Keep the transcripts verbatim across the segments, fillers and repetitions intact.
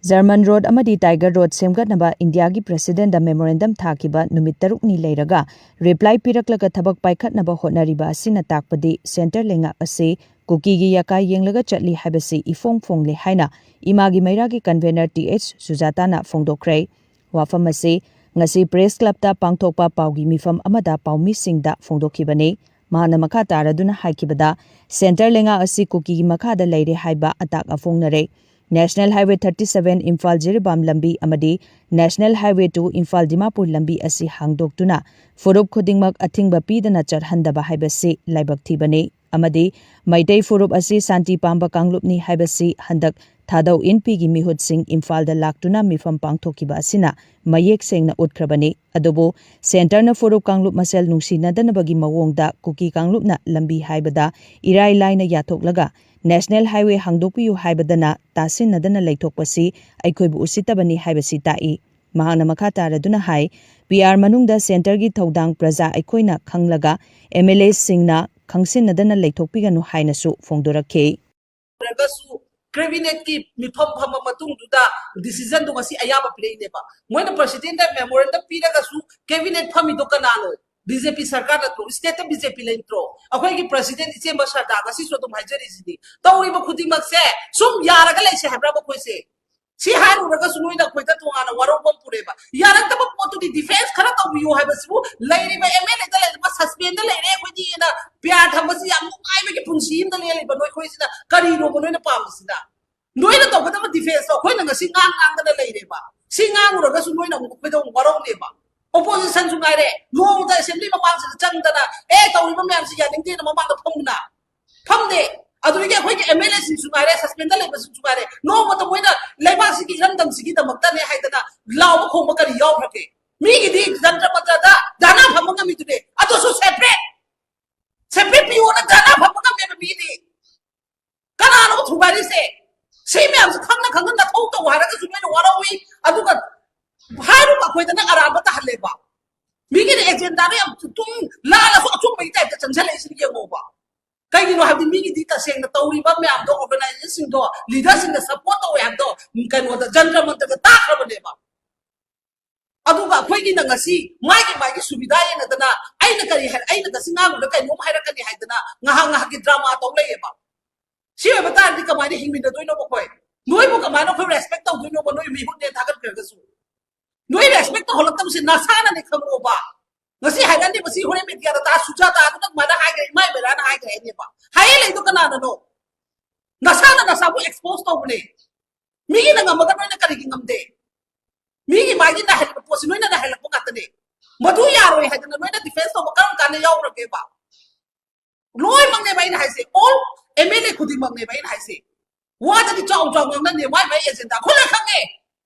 German road ꯑꯃꯗꯤ tiger road ꯁꯦꯝꯒꯠꯅꯕ ꯏꯟꯗꯤꯌꯥꯒꯤ ꯄ꯭ꯔꯦꯁꯤꯗꯦꯟꯗ ꯃꯦꯃꯣꯔꯦꯟꯗꯝ ꯊꯥꯈꯤꯕ ꯅꯨꯃꯤꯠ ꯇꯔꯨꯛꯅꯤ ꯂꯩꯔꯒ ꯔꯤꯄ꯭ꯂꯥꯏ ꯄꯤꯔꯛꯂꯒ ꯊꯕꯛ ꯄꯥꯏꯈꯠꯅꯕ ꯍꯣꯠꯅꯔꯤꯕ ꯑꯁꯤꯅ ꯇꯥꯛꯄꯗꯤ ꯁꯦꯟꯇꯔ ꯂꯩꯉꯥꯛ ꯑꯁꯤ ꯀꯨꯀꯤꯒꯤ ꯌꯥꯀꯥꯏ ꯌꯦꯡꯂꯒ ꯆꯠꯂꯤ ꯍꯥꯏꯕꯁꯤ ꯏꯐꯣꯡ ꯐꯣꯡꯂꯦ ꯍꯥꯏꯅ ꯏꯃꯥꯒꯤ ꯃꯩꯔꯥꯒꯤ ꯀꯟꯚꯦꯅꯔ ꯇꯤ ꯑꯩꯆ ꯁꯨꯖꯥꯇꯥꯅ ꯐꯣꯡꯗꯣꯛꯈ꯭ꯔꯦ꯫ ꯋꯥꯐꯝ ꯑꯁꯤ ꯉꯁꯤ ꯄ꯭ꯔꯦꯁ ꯀ꯭ꯂꯕꯇ ꯄꯥꯡꯊꯣꯛꯄ ꯄꯥꯎꯒꯤ ꯃꯤꯐꯝ ꯑꯃꯗ ꯄꯥꯎꯃꯤꯁꯤꯡꯗ ꯐꯣꯡꯗꯣꯛꯈꯤꯕꯅꯤ꯫ ꯃꯍꯥꯛꯅ ꯃꯈꯥ ꯇꯥꯔꯗꯨꯅ ꯍꯥꯏꯈꯤꯕꯗ, ꯁꯦꯟꯇꯔ ꯂꯩꯉꯥꯛ ꯑꯁꯤ ꯀꯨꯀꯤꯒꯤ ꯃꯈꯥꯗ ꯂꯩꯔꯦ ꯍꯥꯏꯕ ꯑꯇꯥꯛ ꯑꯐꯣꯡꯅꯔꯦ꯫ National Highway thirty seven Imphal Jiribam ꯂꯝꯕꯤ ꯑꯃꯗꯤ National Highway two Imphal Dimapur ꯂꯝꯕꯤ ꯑꯁꯤ ꯍꯥꯡꯗꯣꯛꯇꯨꯅ ꯐꯨꯔꯨꯞ ꯈꯨꯗꯤꯡꯃꯛ ꯑꯊꯤꯡꯕ ꯄꯤꯗꯅ ꯆꯠꯍꯟꯗꯕ ꯍꯥꯏꯕꯁꯤ ꯂꯥꯏꯕꯛ ꯊꯤꯕꯅꯤ꯫ ꯑꯃꯗꯤ ꯃꯩꯇꯩ ꯐꯨꯔꯨꯞ ꯑꯁꯤ ꯁꯥꯟꯇꯤ ꯄꯥꯝꯕ ꯀꯥꯡꯂꯨꯞꯅꯤ ꯍꯥꯏꯕꯁꯤ ꯍꯟꯗꯛ ꯊꯥꯗꯧ ꯏꯟꯄꯤꯒꯤ ꯃꯤꯍꯨꯠꯁꯤꯡ ꯏꯝꯐꯥꯜꯗ ꯂꯥꯛꯇꯨꯅ ꯃꯤꯐꯝ ꯄꯥꯡꯊꯣꯛꯈꯤꯕ ꯑꯁꯤꯅ ꯃꯌꯦꯛ ꯁꯦꯡꯅ ꯎꯠꯈ꯭ꯔꯕꯅꯤ꯫ ꯑꯗꯨꯕꯨ ꯁꯦꯟꯇꯔꯅ ꯐꯨꯔꯨꯞ ꯀꯥꯡꯂꯨꯞ ꯃꯁꯦꯜ ꯅꯨꯡꯁꯤꯅꯗꯅꯕꯒꯤ ꯃꯑꯣꯡꯗ ꯀꯨꯀꯤ ꯀꯥꯡꯂꯨꯞꯅ ꯂꯝꯕꯤ ꯍꯥꯏꯕꯗ ꯏꯔꯥꯏ ꯂꯥꯏꯅ ꯌꯥꯊꯣꯛꯂꯒ National Highway ꯍꯥꯡꯗꯣꯛꯄꯤꯌꯨ ꯍꯥꯏꯕꯗꯅ ꯇꯥꯁꯤꯟꯅꯗꯅ ꯂꯩꯊꯣꯛꯄꯁꯤ ꯑꯩꯈꯣꯏꯕꯨ ꯎꯁꯤꯠꯇꯕꯅꯤ ꯍꯥꯏꯕꯁꯤ ꯇꯥꯛꯏ꯫ ꯃꯍꯥꯛꯅ ꯃꯈꯥ ꯇꯥꯔꯗꯨꯅ ꯍꯥꯏ, ꯄꯤ ꯑꯥꯔ ꯃꯅꯨꯡꯗ ꯁꯦꯟꯇꯔꯒꯤ ꯊꯧꯗꯥꯡ ꯄ꯭ꯔꯖꯥ ꯑꯩꯈꯣꯏꯅ ꯈꯪꯂꯒ ꯑꯦꯝ ꯑꯦꯜ ꯑꯦꯁꯤꯡꯅ ꯈꯪꯁꯤꯟꯅꯗꯅ ꯂꯩꯊꯣꯛꯄꯤꯒꯅꯨ ꯍꯥꯏꯅꯁꯨ ꯐꯣꯡꯗꯣꯔꯛꯈꯤ꯫ ꯑꯣꯏꯔꯒꯁꯨ ꯀꯦꯕꯤꯅꯦꯠꯀꯤ ꯃꯤꯐꯝ ꯐꯝꯕ ꯃꯇꯨꯡꯗꯨꯗ ꯗꯤꯁꯤꯖꯟꯗꯣ ꯉꯁꯤ ꯑꯌꯥꯕ ꯄꯤꯔꯛꯏꯅꯦꯕ꯫ ꯃꯣꯏꯅ ꯄ꯭ꯔꯁꯤꯗꯦꯟꯗ ꯃꯦꯃꯣꯔꯦꯟꯗꯝ ꯄꯤꯔꯒꯁꯨ ꯀꯦꯕꯤꯅꯦꯠ ꯐꯝꯃꯤꯗꯣ ꯀꯅꯥꯅꯣ? ꯕꯤ ꯖꯦ ꯄꯤ ꯁꯔꯀꯥꯔ ꯅꯠꯇ꯭ꯔꯣ? ꯁ꯭ꯇꯦꯠꯇ ꯕꯤ ꯖꯦ ꯄꯤ ꯂꯩꯇ꯭ꯔꯣ? ꯑꯩꯈꯣꯏꯒꯤ ꯄ꯭ꯔꯁꯤꯗꯦꯟ ꯏꯆꯦꯝꯕ ꯁꯔꯗꯥ ꯉꯁꯤꯁꯨ ꯑꯗꯨꯝ ꯍꯥꯏꯖꯔꯤꯁꯤꯗꯤ, ꯇꯧꯔꯤꯕ ꯈꯨꯗꯤꯡꯃꯛꯁꯦ ꯁꯨꯝ ꯌꯥꯔꯒ ꯂꯩꯁꯦ ꯍꯥꯏꯕ꯭ꯔꯥ ꯃꯈꯣꯏꯁꯦ? ꯁꯤ ꯍꯥꯏꯔꯨꯔꯒꯁꯨ ꯅꯣꯏꯅ ꯑꯩꯈꯣꯏꯗ ꯇꯣꯉꯥꯟꯅ ꯋꯥꯔꯧꯕ ꯑꯃ ꯄꯨꯔꯦꯕ꯫ ꯌꯥꯔꯛꯇꯕ ꯄꯣꯠꯇꯨꯗꯤ ꯗꯤꯐꯦꯟꯁ ꯈꯔ ꯇꯧꯕꯤꯌꯨ ꯍꯥꯏꯕꯁꯤꯕꯨ, ꯂꯩꯔꯤꯕ ꯑꯦꯝ ꯑꯦꯜ ꯑꯦꯗ ꯂꯩꯔꯤꯕ ꯁꯁꯄꯦꯟꯗ ꯂꯩꯔꯦ ꯑꯩꯈꯣꯏꯗꯤꯅ ꯄꯤ ꯑꯥꯔ ꯊꯝꯕꯁꯤ ꯌꯥꯝ ꯅꯨꯡꯉꯥꯏꯕꯒꯤ ꯄꯨꯟꯁꯤ ꯑꯃꯗ ꯂꯦꯜꯂꯤꯕ ꯅꯣꯏꯈꯣꯏꯁꯤꯅ ꯀꯔꯤꯅꯣꯕ ꯅꯣꯏꯅ ꯄꯥꯝꯃꯤꯁꯤꯅ? ꯅꯣꯏꯅ ꯇꯧꯒꯗꯕ ꯗꯤꯐꯦꯟꯁꯇꯣ ꯑꯩꯈꯣꯏꯅ ꯉꯁꯤ ꯉꯥꯡ ꯉꯥꯡꯗꯅ ꯂꯩꯔꯦꯕ꯫ ꯁꯤ ꯉꯥꯡꯉꯨꯔꯒꯁꯨ ꯅꯣꯏꯅ ꯑꯃꯨꯛ ꯑꯩꯈꯣꯏꯗ ꯑꯃꯨꯛ ꯋꯥꯔꯧꯅꯦꯕ꯫ ꯑꯣꯄꯣꯖꯤꯁꯟꯁꯨ ꯉꯥꯏꯔꯦ, ꯅꯣꯡꯃꯇ ꯑꯦꯁꯦꯝꯕ꯭ꯂꯤ ꯃꯃꯥꯡꯁꯤꯗ ꯆꯪꯗꯅ ꯑꯦ ꯇꯧꯔꯤꯕ ꯃꯌꯥꯝꯁꯤ ꯌꯥꯅꯤꯡꯗꯦꯅ ꯃꯃꯥꯡꯗ ꯐꯝꯃꯨꯅ꯫ ꯐꯝꯗꯦ꯫ ꯑꯗꯨꯗꯒꯤ ꯑꯩꯈꯣꯏꯒꯤ ꯑꯦꯝ ꯑꯦꯜ ꯑꯦꯁꯤꯡꯁꯨ ꯉꯥꯏꯔꯦ, ꯁꯁꯄꯦꯟꯗ ꯂꯩꯕꯁꯤꯡꯁꯨ ꯉꯥꯏꯔꯦ, ꯅꯣꯡꯃꯇ ꯃꯣꯏꯅ ꯂꯩꯕꯥꯛꯁꯤꯒꯤ ꯏꯔꯝꯗꯝꯁꯤꯒꯤꯗꯃꯛꯇꯅꯦ ꯍꯥꯏꯗꯅ ꯂꯥꯎꯕ ꯈꯣꯡꯕ ꯀꯔꯤ ꯌꯥꯎꯈ꯭ꯔꯒꯦ? ꯃꯤꯒꯤꯗꯤ ꯖꯟꯇ꯭ꯔ ꯃꯟꯇ꯭ꯔꯗ ꯙꯔꯅꯥ ꯐꯝꯕ ꯉꯝꯃꯤꯗꯨꯅꯦ, ꯑꯗꯨꯁꯨ ꯁꯦꯄꯔꯦꯠ ꯁꯦꯄꯔꯦꯠ ꯄꯤꯌꯣꯅ ꯙꯔꯅꯥ ꯐꯝꯕ ꯉꯝꯃꯦꯕ ꯃꯤꯗꯤ꯫ ꯀꯅꯥꯅꯣ ꯊꯨꯒꯥꯏꯔꯤꯁꯦ? ꯁꯤ ꯃꯌꯥꯝꯁꯦ ꯈꯪꯅ ꯈꯪꯅ ꯅꯊꯧ ꯇꯧ ꯍꯥꯏꯔꯒꯁꯨ ꯅꯣꯏꯅ ꯋꯥꯔꯧꯏ, ꯑꯗꯨꯒ ꯍꯥꯏꯔꯨꯕ ꯑꯩꯈꯣꯏꯗꯅ ꯑꯔꯥꯟꯕ ꯇꯥꯍꯜꯂꯦꯕ꯫ ꯃꯤꯒꯤꯗꯤ ꯑꯦꯖꯦꯟꯗꯥꯗ ꯌꯥꯝ ꯇꯨꯝ ꯂꯥꯜꯂꯁꯨ ꯑꯆꯨꯝꯕꯒꯤ ꯇꯥꯏꯞꯇ ꯆꯪꯁꯤꯜꯂꯛꯏꯁꯤꯅ ꯌꯦꯡꯉꯣꯕ꯫ ꯀꯩꯒꯤꯅꯣ ꯍꯥꯏꯕꯗꯤ ꯃꯤꯒꯤꯗꯤ ꯇꯁꯦꯡꯅ ꯇꯧꯔꯤꯕ ꯃꯌꯥꯝꯗꯣ, organization ꯁꯤꯡꯗꯣ, leader ꯁꯤꯡꯅ support ꯇꯧꯋꯦ ꯍꯥꯏꯕꯗꯣ, ꯎꯝ, ꯀꯩꯅꯣꯗ ꯖꯟꯇ꯭ꯔ ꯃꯟꯇ꯭ꯔꯗ ꯇꯥꯈ꯭ꯔꯕꯅꯦꯕ꯫ ꯑꯗꯨꯒ ꯑꯩꯈꯣꯏꯒꯤꯅ ꯉꯁꯤ ꯃꯥꯒꯤ ꯃꯥꯒꯤ ꯁꯨꯕꯤꯗꯥ ꯌꯦꯡꯅꯗꯅ, ꯑꯩꯅ ꯀꯔꯤ ꯍꯥꯏ, ꯑꯩꯅ ꯉꯁꯤ ꯉꯥꯡꯕꯗ ꯀꯩꯅꯣꯝ ꯍꯥꯏꯔꯛꯀꯅꯤ ꯍꯥꯏꯗꯅ ꯉꯥꯏꯍꯥꯛ ꯉꯥꯏꯍꯥꯛꯀꯤ drama ꯇꯧ ꯂꯩꯌꯦꯕ꯫ ꯁꯤ ꯑꯣꯏꯕ ꯇꯥꯔꯗꯤ ꯀꯃꯥꯏꯅ ꯍꯤꯡꯃꯤꯟꯅꯗꯣꯏꯅꯣꯕ ꯑꯩꯈꯣꯏ? ꯅꯣꯏꯕꯨ ꯀꯃꯥꯏꯅ ꯑꯩꯈꯣꯏ respect ꯇꯧꯗꯣꯏꯅꯣꯕ? ꯅꯣꯏ ꯃꯤꯍꯨꯠꯅꯦ ꯊꯥꯒꯠꯈ꯭ꯔꯒꯁꯨ ꯅꯣꯏ respect ꯇꯧꯍꯜꯂꯛꯇꯕꯁꯦ ꯅꯁꯥꯅꯅꯦ ꯈꯪꯉꯣꯕ꯫ ꯉꯁꯤ ꯍꯥꯏꯔꯛꯑꯅꯤ, ꯃꯁꯤ ꯍꯣꯔꯦꯟ media ꯗ ꯇꯥ ꯁꯨꯖꯥꯇꯥ ꯑꯗꯨꯅ ꯑꯗꯨꯃꯥꯏꯅ ꯍꯥꯏꯈ꯭ꯔꯦ, ꯏꯃꯥ ꯏꯕꯦꯔꯥꯅ ꯍꯥꯏꯈ꯭ꯔꯦ ꯍꯥꯏꯅꯦꯕ꯫ ꯍꯥꯏꯌꯦ ꯂꯩꯗꯣ ꯀꯅꯥꯅꯅꯣ? ꯅꯁꯥꯅ ꯅꯁꯥꯕꯨ expose ꯇꯧꯕꯅꯦ꯫ ꯃꯤꯒꯤꯅ ꯉꯝꯃꯒ ꯅꯣꯏꯅ ꯀꯔꯤꯒꯤ ꯉꯝꯗꯦ? ꯃꯤꯒꯤ ꯃꯥꯒꯤ ꯅꯥꯍꯜꯂꯛꯄ ꯄꯣꯠꯁꯤ ꯅꯣꯏꯅ ꯅꯥꯍꯜꯂꯛꯄ ꯉꯥꯛꯇꯅꯦ꯫ ꯃꯗꯨ ꯌꯥꯔꯣꯏ ꯍꯥꯏꯗꯅ ꯅꯣꯏꯅ defense ꯇꯧꯕ ꯀꯔꯝ ꯀꯥꯟꯗ ꯌꯥꯎꯈ꯭ꯔꯒꯦꯕ? ꯂꯣꯏꯅꯃꯛꯅꯦꯕ ꯑꯩꯅ ꯍꯥꯏꯁꯦ, all M L A ꯈꯨꯗꯤꯡꯃꯛꯅꯦꯕ ꯑꯩꯅ ꯍꯥꯏꯁꯦ꯫ ꯋꯥꯗꯗꯤ ꯆꯥꯎ ꯆꯥꯎ ꯉꯥꯡꯅꯗꯦ, ꯃꯥꯏ ꯃꯥꯏ agenda ꯑꯩꯈꯣꯏ ꯂꯣꯏ ꯈꯪꯉꯦ꯫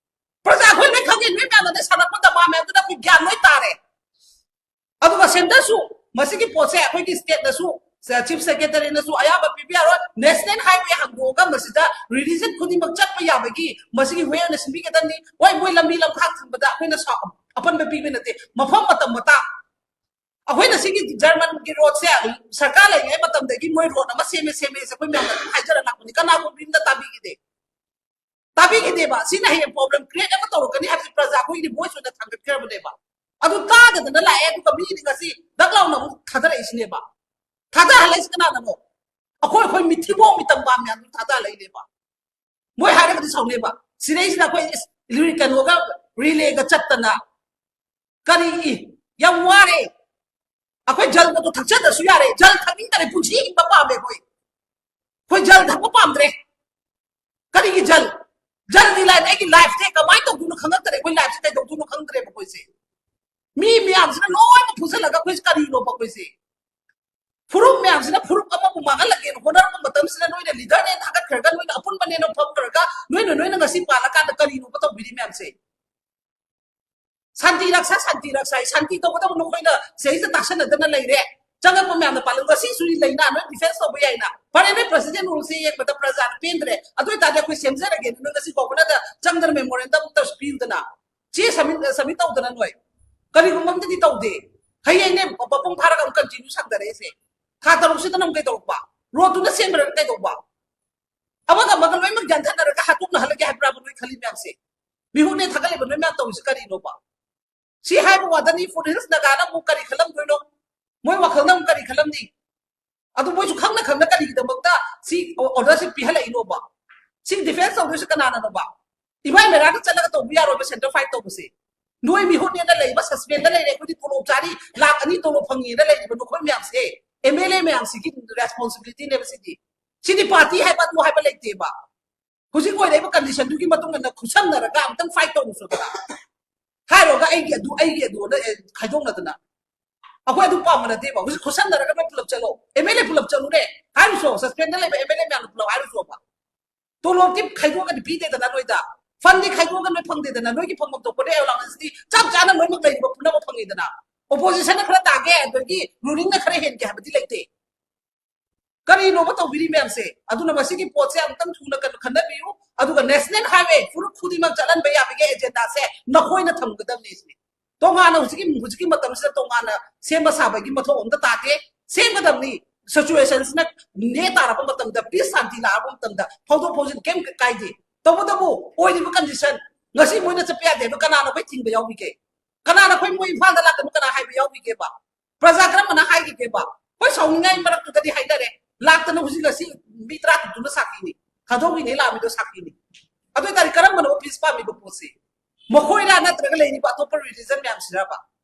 ꯄ꯭ꯔꯖꯥ ꯑꯩꯈꯣꯏ ꯂꯣꯏ ꯈꯪꯉꯦ, ꯅꯣꯏ ꯃꯌꯥꯝꯅ ꯁꯥꯟꯅꯄꯣꯠꯇ ꯃꯥ ꯃꯌꯥꯝꯗꯨꯅ ꯑꯩꯈꯣꯏ ꯒ꯭ꯌꯥꯟ ꯂꯣꯏ ꯇꯥꯔꯦ꯫ ꯑꯗꯨꯒ centre ꯁꯨ ꯃꯁꯤꯒꯤ ꯄꯣꯠꯁꯦ ꯑꯩꯈꯣꯏꯒꯤ state ꯅꯁꯨ, chief secretary ꯅꯁꯨ ꯑꯌꯥꯕ ꯄꯤꯕ ꯌꯥꯔꯣꯏ꯫ National highway ꯍꯥꯡꯗꯣꯛꯑꯒ ꯃꯁꯤꯗ religion ꯈꯨꯗꯤꯡꯃꯛ ꯆꯠꯄ ꯌꯥꯕꯒꯤ ꯃꯁꯤꯒꯤ way ꯑꯣꯏꯅ ꯁꯤꯟꯕꯤꯒꯗꯕꯅꯤ꯫ ꯍꯣꯏ, ꯃꯣꯏ ꯂꯝꯕꯤ ꯂꯝꯈꯥꯡ ꯊꯤꯡꯕꯗ ꯑꯩꯈꯣꯏꯅ ꯁꯥꯎ-, ꯑꯄꯟꯕ ꯄꯤꯕ ꯅꯠꯇꯦ, ꯃꯐꯝ ꯃꯇꯝ ꯃꯇꯥꯡ꯫ ꯑꯩꯈꯣꯏꯅ ꯁꯤꯒꯤ ꯖꯔꯃꯟꯒꯤ road ꯁꯦ ꯁꯔꯀꯥꯔ ꯂꯩꯔꯤꯉꯩ ꯃꯇꯝꯗꯒꯤ ꯃꯣꯏ road ꯑꯃ ꯁꯦꯝꯃꯦ, ꯁꯦꯝꯃꯦꯁꯦ ꯑꯩꯈꯣꯏ ꯃꯌꯥꯝꯅ ꯑꯗꯨꯝ ꯍꯥꯏꯖꯔ ꯂꯥꯛꯄꯅꯤ, ꯀꯅꯥꯒꯨꯝꯕ ꯑꯝꯇ ꯇꯥꯕꯤꯈꯤꯗꯦ꯫ ꯇꯥꯕꯤꯈꯤꯗꯦꯕ꯫ ꯁꯤꯅ ꯍꯌꯦꯡ problem create ꯑꯃ ꯇꯧꯔꯛꯀꯅꯤ ꯍꯥꯏꯕꯁꯤ ꯄ꯭ꯔꯖꯥ ꯑꯩꯈꯣꯏꯒꯤꯗꯤ voice ꯑꯣꯏꯅ ꯊꯥꯡꯒꯠꯈ꯭ꯔꯕꯅꯦꯕ꯫ ꯑꯗꯨ ꯇꯥꯗꯗꯅ ꯂꯥꯛꯑꯦ, ꯑꯗꯨꯒ ꯃꯤꯒꯤꯗꯤ ꯉꯁꯤ ꯗꯛ ꯂꯥꯎꯅ ꯑꯃꯨꯛ ꯊꯥꯗꯔꯛꯏꯁꯤꯅꯦꯕ꯫ ꯊꯥꯗꯍꯜꯂꯛꯏꯁꯤ ꯀꯅꯥꯅꯅꯣ? ꯑꯩꯈꯣꯏ, ꯑꯩꯈꯣꯏ ꯃꯤꯊꯤꯕꯣꯡ ꯃꯤꯇꯝꯕꯥ ꯃꯌꯥꯝꯗꯨ ꯊꯥꯗꯍꯜꯂꯛꯏꯅꯦꯕ꯫ ꯃꯣꯏ ꯍꯥꯏꯔꯒꯗꯤ ꯁꯥꯎꯅꯦꯕ꯫ ꯁꯤꯗꯩꯁꯤꯗ ꯑꯩꯈꯣꯏ ꯏꯁ-, ꯀꯩꯅꯣꯒ relay ꯒ ꯆꯠꯇꯅ ꯀꯔꯤ ꯏ-, ꯌꯥꯝ ꯋꯥꯔꯦ꯫ ꯑꯩꯈꯣꯏ ꯖꯜꯒꯗꯣ ꯊꯛꯆꯗ꯭ꯔꯁꯨ ꯌꯥꯔꯦ꯫ ꯖꯜ ꯊꯛꯅꯤꯡꯗꯔꯦ, ꯄꯨꯟꯁꯤ ꯍꯤꯡꯕ ꯄꯥꯝꯃꯦ ꯑꯩꯈꯣꯏ꯫ ꯑꯩꯈꯣꯏ ꯖꯜ ꯊꯛꯄ ꯄꯥꯝꯗ꯭ꯔꯦ꯫ ꯀꯔꯤꯒꯤ ꯖꯜ? ꯖꯜꯗꯤ ꯂꯥꯏꯔꯗꯅ ꯑꯩꯒꯤ life ꯁꯦ ꯀꯃꯥꯏꯅ ꯇꯧꯗꯣꯏꯅꯣ ꯈꯪꯉꯛꯇꯔꯦ꯫ ꯑꯩꯈꯣꯏ life ꯁꯦ ꯀꯩꯗꯧꯗꯣꯏꯅꯣ ꯈꯪꯗ꯭ꯔꯦꯕ ꯑꯩꯈꯣꯏꯁꯦ꯫ ꯃꯤ ꯃꯌꯥꯝꯁꯤꯅ ꯂꯣꯏꯅ ꯐꯨꯖꯜꯂꯒ ꯑꯩꯈꯣꯏꯁꯦ ꯀꯔꯤꯅꯣꯕ ꯑꯩꯈꯣꯏꯁꯦ? ꯐꯨꯔꯨꯞ ꯃꯌꯥꯝꯁꯤꯅ ꯐꯨꯔꯨꯞ ꯑꯃꯕꯨ ꯃꯥꯡꯍꯜꯂꯒꯦꯅ ꯍꯣꯠꯅꯔꯛꯄ ꯃꯇꯝꯁꯤꯗ ꯅꯣꯏꯅ leader ꯅꯦꯅ ꯊꯥꯒꯠꯈ꯭ꯔꯒ, ꯅꯣꯏꯅ ꯑꯄꯨꯟꯕꯅꯦꯅ ꯐꯝꯈ꯭ꯔꯒ, ꯅꯣꯏꯅ, ꯅꯣꯏꯅ ꯉꯁꯤ ꯄꯥꯜꯂꯀꯥꯟꯗ ꯀꯔꯤꯅꯣꯕ ꯇꯧꯕꯤꯔꯤ ꯃꯌꯥꯝꯁꯦ? ꯁꯥꯟꯇꯤ ꯔꯛꯁꯥ, ꯁꯥꯟꯇꯤ ꯔꯛꯁꯥ, ꯁꯥꯟꯇꯤ ꯇꯧꯒꯗꯕ ꯅꯈꯣꯏꯅ ꯁꯤꯗꯩꯁꯤꯗ ꯇꯥꯁꯟꯅꯗꯅ ꯂꯩꯔꯦ꯫ ꯆꯪꯉꯛꯄ ꯃꯌꯥꯝꯅ ꯄꯥꯜꯂꯝ, ꯉꯁꯤꯁꯨ ꯂꯩꯅ ꯅꯣꯏ defense ꯇꯧꯕ ꯌꯥꯏꯅ꯫ ꯐꯔꯦ, ꯅꯣꯏ president rule ꯁꯦ ꯌꯦꯡꯕꯗ ꯄ꯭ꯔꯖꯥꯅ ꯄꯦꯟꯗ꯭ꯔꯦ, ꯑꯗꯨ ꯑꯣꯏꯇꯥꯔꯗꯤ ꯑꯩꯈꯣꯏ ꯁꯦꯝꯖꯔꯒꯦ, ꯅꯣꯏ ꯉꯁꯤ governor ꯗ ꯆꯪꯗꯅ memorandum ꯑꯝꯇꯁꯨ ꯄꯤꯌꯨꯗꯅ꯫ ꯆꯦ submit, submit ꯇꯧꯗꯅ ꯅꯣꯏ ꯀꯔꯤꯒꯨꯝꯕ ꯑꯝꯇꯗꯤ ꯇꯧꯗꯦ꯫ ꯍꯌꯦꯡꯅꯦ ꯃꯄꯨꯡ ꯐꯥꯔꯒ ꯑꯃꯨꯛ continue ꯁꯥꯡꯗꯔꯛꯏꯁꯦ꯫ ꯊꯥ ꯇꯔꯨꯛꯁꯤꯗ ꯅꯪ ꯀꯩꯗꯧꯔꯛꯄ? ꯔꯣꯠꯇꯨꯅ ꯁꯦꯝꯕꯤꯔꯒ ꯀꯩꯗꯧꯕ? ꯑꯃꯒ ꯑꯃꯒ ꯂꯣꯏꯅꯃꯛ ꯌꯥꯟꯊꯠꯅꯔꯒ ꯍꯥꯠꯇꯣꯛꯅꯍꯜꯂꯒꯦ ꯍꯥꯏꯕ꯭ꯔꯥꯕ ꯅꯣꯏ ꯈꯜꯂꯤ ꯃꯌꯥꯝꯁꯦ? ꯃꯤꯍꯨꯠꯅꯦ ꯊꯥꯒꯠꯂꯤꯕ ꯅꯣꯏ ꯃꯌꯥꯝ ꯇꯧꯔꯤꯁꯦ ꯀꯔꯤꯅꯣꯕ? ꯁꯤ ꯍꯥꯏꯕ ꯋꯥꯗꯅꯤ ꯐꯨꯠ ꯍꯤꯜꯁ ꯅꯥꯒꯥꯅ ꯑꯃꯨꯛ ꯀꯔꯤ ꯈꯜꯂꯝꯗꯣꯏꯅꯣ? ꯃꯣꯏ ꯋꯥꯈꯜꯅ ꯑꯃꯨꯛ ꯀꯔꯤ ꯈꯜꯂꯝꯅꯤ? ꯑꯗꯨ ꯃꯣꯏꯁꯨ ꯈꯪꯅ ꯈꯪꯅ ꯀꯔꯤꯒꯤꯗꯃꯛꯇ ꯁꯤ ꯑꯣꯔꯗꯔꯁꯤ ꯄꯤꯍꯜꯂꯛꯏꯅꯣꯕ? ꯁꯤ ꯗꯤꯐꯦꯟꯁ ꯇꯧꯗꯣꯏꯁꯤ ꯀꯅꯥꯅꯅꯣꯕ? ꯏꯃꯥꯏ ꯃꯦꯔꯥꯗ ꯆꯠꯂꯒ ꯇꯧꯕ ꯌꯥꯔꯣꯏꯕ ꯁꯦꯟꯇꯔ ꯐꯥꯏꯠ ꯇꯧꯕꯁꯦ꯫ ꯅꯣꯏ ꯃꯤꯍꯨꯠꯅꯦꯅ ꯂꯩꯕ, ꯁꯁꯄꯦꯟꯗ ꯂꯩꯔꯦ, ꯑꯩꯈꯣꯏꯗꯤ ꯇꯣꯂꯣꯞ ꯆꯥꯔꯤ, ꯂꯥꯛ ꯑꯅꯤ ꯇꯣꯂꯣꯞ ꯐꯪꯉꯤꯅ ꯂꯩꯔꯤꯕ ꯅꯈꯣꯏ ꯃꯌꯥꯝꯁꯦ, ꯑꯦꯝ ꯑꯦꯜ ꯑꯦ ꯃꯌꯥꯝꯁꯤꯒꯤ ꯔꯦꯁꯄꯣꯟꯁꯤꯕꯤꯂꯤꯇꯤꯅꯦꯕ ꯁꯤꯗꯤ꯫ ꯁꯤꯗꯤ ꯄꯥꯔꯇꯤ ꯍꯥꯏꯕ ꯑꯗꯨ ꯍꯥꯏꯕ ꯂꯩꯇꯦꯕ꯫ ꯍꯧꯖꯤꯛ ꯑꯣꯏꯔꯛꯏꯕ ꯀꯟꯗꯤꯁꯟꯗꯨꯒꯤ ꯃꯇꯨꯡ ꯏꯟꯅ ꯈꯨꯠꯁꯝꯅꯔꯒ ꯑꯝꯇꯪ ꯐꯥꯏꯠ ꯇꯧꯔꯨꯁꯣꯗꯅ꯫ ꯍꯥꯏꯔꯨꯔꯒ ꯑꯩꯒꯤ ꯑꯗꯨ, ꯑꯩꯒꯤ ꯑꯗꯨ ꯑꯅ, ꯑꯦ, ꯈꯥꯏꯗꯣꯛꯅꯗꯅ꯫ ꯑꯩꯈꯣꯏ ꯑꯗꯨ ꯄꯥꯝꯕ ꯅꯠꯇꯦꯕ꯫ ꯍꯧꯖꯤꯛ ꯈꯨꯠꯁꯝꯅꯔꯒ ꯅꯣꯏ ꯄꯨꯂꯞ ꯆꯠꯂꯣ, ꯑꯦꯝ ꯑꯦꯜ ꯑꯦ ꯄꯨꯂꯞ ꯆꯠꯂꯨꯅꯦ꯫ ꯍꯥꯏꯔꯨꯁꯣ, ꯁꯁꯄꯦꯟꯗ ꯂꯩꯕ ꯑꯦꯝ ꯑꯦꯜ ꯑꯦ ꯃꯌꯥꯝꯗꯣ ꯄꯨꯂꯞ ꯍꯥꯏꯔꯨꯁꯣꯕ꯫ ꯇꯣꯂꯣꯞꯇꯤ ꯈꯥꯏꯗꯣꯛꯑꯒꯗꯤ ꯄꯤꯗꯦꯗꯅ ꯅꯣꯏꯗ, ꯐꯟꯗꯤ ꯈꯥꯏꯗꯣꯛꯑꯒ ꯅꯣꯏ ꯐꯪꯗꯦꯗꯅ, ꯅꯣꯏꯒꯤ ꯐꯪꯐꯝ ꯊꯣꯛꯄꯅꯦ ꯑꯦꯂꯥꯎꯟꯁꯇꯤ ꯆꯞ ꯆꯥꯅ ꯂꯣꯏꯅꯃꯛ ꯂꯩꯔꯤꯕ ꯄꯨꯝꯅꯃꯛ ꯐꯪꯉꯤꯗꯅ꯫ ꯑꯣꯄꯣꯖꯤꯁꯟꯅ ꯈꯔ ꯇꯥꯒꯦ, ꯑꯗꯒꯤ ꯔꯨꯂꯤꯡꯅ ꯈꯔ ꯍꯦꯟꯒꯦ ꯍꯥꯏꯕꯗꯤ ꯂꯩꯇꯦ꯫ ꯀꯔꯤꯅꯣꯕ ꯇꯧꯕꯤꯔꯤ ꯃꯌꯥꯝꯁꯦ? ꯑꯗꯨꯅ ꯃꯁꯤꯒꯤ ꯄꯣꯠꯁꯦ ꯑꯃꯨꯛꯇꯪ ꯊꯨꯅ ꯀꯩꯅꯣ ꯈꯟꯅꯕꯤꯌꯨ꯫ ꯑꯗꯨꯒ ꯅꯦꯁꯅꯦꯜ ꯍꯥꯏꯋꯦ ꯐꯨꯔꯨꯞ ꯈꯨꯗꯤꯡꯃꯛ ꯆꯠꯍꯟꯕ ꯌꯥꯕꯒꯤ ꯑꯦꯖꯦꯟꯗꯥꯁꯦ ꯅꯈꯣꯏꯅ ꯊꯝꯒꯗꯕꯅꯤ ꯁꯤꯅꯤ꯫ ꯇꯣꯉꯥꯟꯅ ꯍꯧꯖꯤꯛꯀꯤ, ꯍꯧꯖꯤꯛꯀꯤ ꯃꯇꯝꯁꯤꯗ ꯇꯣꯉꯥꯟꯅ ꯁꯦꯝꯕ ꯁꯥꯕꯒꯤ ꯃꯊꯧ ꯑꯝꯇ ꯇꯥꯗꯦ꯫ ꯁꯦꯝꯒꯗꯕꯅꯤ꯫ ꯁꯤꯆꯨꯋꯦꯁꯟꯁꯤꯅ ꯅꯦ ꯇꯥꯔꯛꯄ ꯃꯇꯝꯗ, ꯄꯤꯁ ꯁꯥꯟꯇꯤ ꯂꯥꯛꯑꯕ ꯃꯇꯝꯗ ꯐꯥꯎꯗꯣꯛ ꯐꯥꯎꯖꯤꯟ ꯀꯩꯝ ꯀꯥꯏꯗꯦ꯫ ꯇꯧꯕꯇꯕꯨ ꯑꯣꯏꯔꯤꯕ ꯀꯟꯗꯤꯁꯟ, ꯉꯁꯤ ꯃꯣꯏꯅ ꯆꯠꯄ ꯌꯥꯗꯦ ꯍꯥꯏꯕ ꯀꯅꯥꯅ ꯑꯩꯈꯣꯏ ꯊꯤꯡꯕ ꯌꯥꯎꯕꯤꯒꯦ? ꯀꯅꯥꯅ ꯑꯩꯈꯣꯏ ꯃꯣꯏ ꯏꯝꯐꯥꯜꯗ ꯂꯥꯛꯀꯅꯨ ꯀꯅꯥ ꯍꯥꯏꯕ ꯌꯥꯎꯕꯤꯒꯦꯕ? ꯄ꯭ꯔꯖꯥ ꯀꯔꯝꯕꯅ ꯍꯥꯏꯈꯤꯒꯦꯕ? ꯑꯩꯈꯣꯏ ꯁꯥꯎꯅꯤꯡꯉꯥꯏ ꯃꯔꯛꯇꯨꯗꯗꯤ ꯍꯥꯏꯅꯔꯦ, ꯂꯥꯛꯇꯅ ꯍꯧꯖꯤꯛ ꯉꯁꯤ ꯃꯤ ꯇꯔꯥ ꯇꯔꯨꯛꯇꯨꯅ ꯁꯥꯈꯤꯅꯤ, ꯊꯥꯗꯣꯛꯈꯤꯅꯤ ꯂꯥꯛꯑꯝꯃꯤꯗꯣ ꯁꯥꯈꯤꯅꯤ꯫ ꯑꯗꯨ ꯑꯣꯏꯇꯥꯔꯗꯤ ꯀꯔꯝꯕꯅꯣ ꯄꯤꯁ ꯄꯥꯝꯃꯤꯕ ꯄꯣꯠꯁꯤ? ꯃꯈꯣꯏꯔꯥ ꯅꯠꯇ꯭ꯔꯒ ꯂꯩꯔꯤꯕ ꯑꯇꯣꯞꯄ ꯔꯤꯂꯤꯖꯟ ꯃꯌꯥꯝꯁꯤꯔꯕ?